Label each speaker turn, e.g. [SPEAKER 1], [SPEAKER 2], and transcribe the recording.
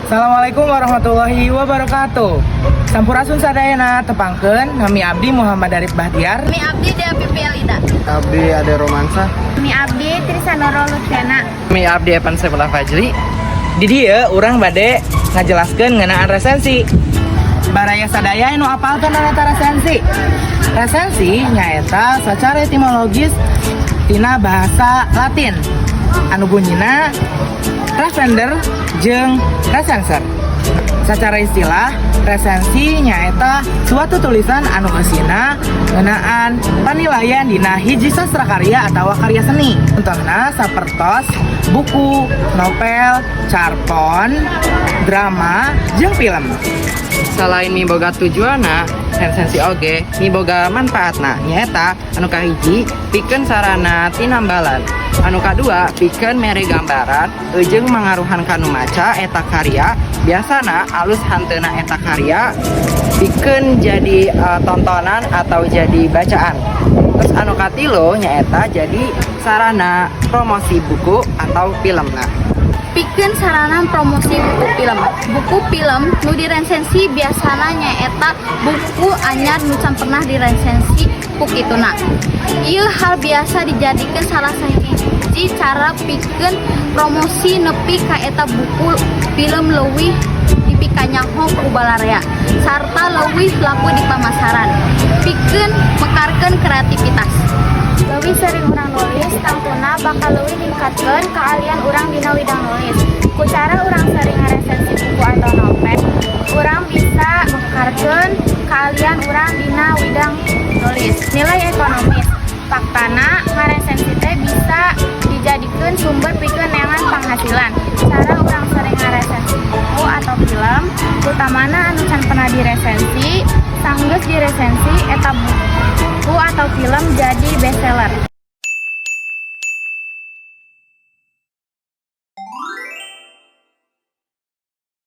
[SPEAKER 1] Assalamualaikum warahmatullahi wabarakatuh. Sampurasun sadayana, tepangkeun nami abdi Muhammad Arif Bahtiar.
[SPEAKER 2] Nami abdi Dea Pipi Elida.
[SPEAKER 3] Abdi Ade Romansa.
[SPEAKER 2] Nami abdi Trisanoro Lutfiana.
[SPEAKER 4] Nami abdi Evan Saifullah Fajri.
[SPEAKER 1] Di dieu urang bade ngajelaskeun ngeunaan resensi. Baraya sadaya anu apal teu eta resensi? Resensi nyaeta secara etimologis tina bahasa Latin anu bunyina recensere jeung recensor. Secara istilah, resensi nyaeta suatu tulisan anu eusina ngeunaan panilaian dina hiji sastra karya atau karya seni. Contohna sapertos buku, novel, carpon, drama, jeung film.
[SPEAKER 4] Selain miboga tujuanna, resensi oge miboga manfaatna, nyaeta anu kahiji, pikeun sarana tinambalan, anu kadua, pikeun mere gambaran jeung mangaruhan kanu maca eta karya, biasana alus hanteuna eta karya pikeun jadi tontonan atau jadi bacaan. Terus anu katilu nyaeta jadi sarana promosi buku atau film. Nah,
[SPEAKER 2] Pikeun sarana promosi buku film. Buku film nu diresensi biasana nyaeta buku anyar nu can pernah diresensi ku kituna. Ieu hal biasa dijadikeun salah sahiji cara pikeun promosi nepi ka eta buku film leuwih dipikanyaho ku balarea sarta leuwih laku di pamasaran. Pikeun mekarkeun kreativitas.
[SPEAKER 5] Leuwih sering urang nulis, tangtuna bakal leuwih ningkatkeun keahlian urang dina widang nulis. Ku cara urang sering ngaresensi buku atau novel, urang bisa mekarkeun keahlian urang dina widang nulis. Nilai ekonomis, faktana ngaresensi teh bisa dijadikeun sumber pikeun neangan penghasilan. Cara urang sering ngaresensi buku atau film, utamana anu can pernah diresensi, sanggeus diresensi eta buku atau film jadi bestseller.